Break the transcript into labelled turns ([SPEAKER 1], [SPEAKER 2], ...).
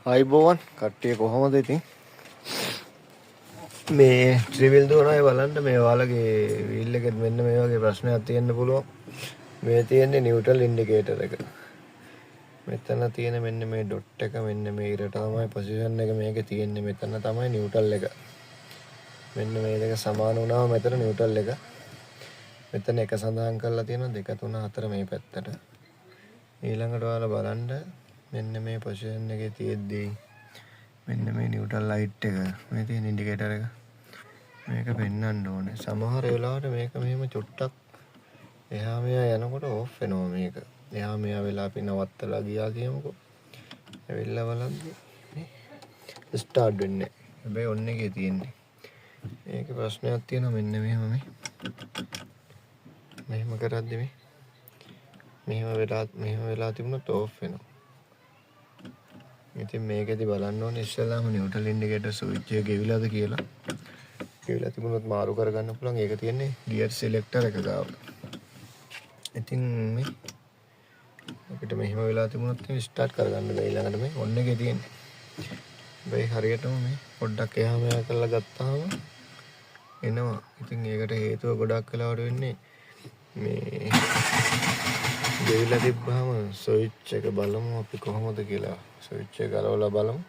[SPEAKER 1] ආයුබෝවන් කට්ටිය, කොහොමද? ඉතින් මේ ත්‍රිවිල් දුවන අය බලන්න, මේ ඔයාලගේ වීල් එකෙත් මෙන්න මේ වගේ ප්‍රශ්නයක් තියෙන්න පුළුවන්. මේ තියෙන්නේ නියුට්‍රල් ඉන්ඩිකේටර් එක. මෙතන තියෙන මෙන්න මේ ඩොට් එක, මෙන්න මේ ඉරට තමයි පොසිෂන් එක මේකේ තියෙන්නේ. මෙතන තමයි නියුට්‍රල් එක. මෙන්න මේ දෙක සමාන වුණාම මෙතන නියුට්‍රල් එක. මෙතන එක සඳහන් කරලා තියෙනවා, 2, 3, 4 මේ පැත්තට. ඊළඟට ඔයාලා බලන්න, මෙන්න මේ පොසිෂන් එකේ තියෙද්දී මෙන්න මේ නියුට්‍රල් ලයිට් එක, මේ තියෙන ඉන්ඩිකේටර් එක, මේක පෙන්වන්න ඕනේ. සමහර වෙලාවට මේක මෙහෙම චුට්ටක් එහා මෙහා යනකොට ඕෆ් වෙනවා මේක. එහා මෙහා වෙලා අපි නවත්තලා ගියා කියමුකෝ. ඇවිල්ලා බලද්දි නේ ස්ටාර්ට් වෙන්නේ නැහැ. හැබැයි ඔන් එකේ තියෙන්නේ. මේකේ ප්‍රශ්නයක් තියෙනවා. මෙන්න මෙහෙම මේ මෙහෙම කරද්දි මේ මෙහෙම වෙලා, මෙහෙම වෙලා තිබුණොත් ඕෆ් වෙනවා. ඉතින් මේකෙදි බලන්න ඕනේ ඉස්සෙල්ලාම නියුට්‍රල් ඉන්ඩිකේටර් ස්විච් එක ගෙවිලාද කියලා. ගෙවිලා තිබුණොත් මාරු කරගන්න පුළුවන්. ඒක තියෙන්නේ ගියර් සිලෙක්ටර් එක ගාව. ඉතින් මේ අපිට මෙහෙම වෙලා තිබුණොත් එහෙනම් ස්ටාර්ට් කරගන්න බෑ. ඊළඟට මේ ඔන් එකේ තියෙන්නේ. හැබැයි හරියටම මේ පොඩ්ඩක් එහා මෙහා කරලා ගත්තාම එනවා. ඉතින් ඒකට හේතුව ගොඩක් වෙලාවට වෙන්නේ මේ ගෙවිලා තිබ්බහම ස්විච් එක. බලමු අපි කොහොමද කියලා. ස්විච් එක ගලවලා බලමු.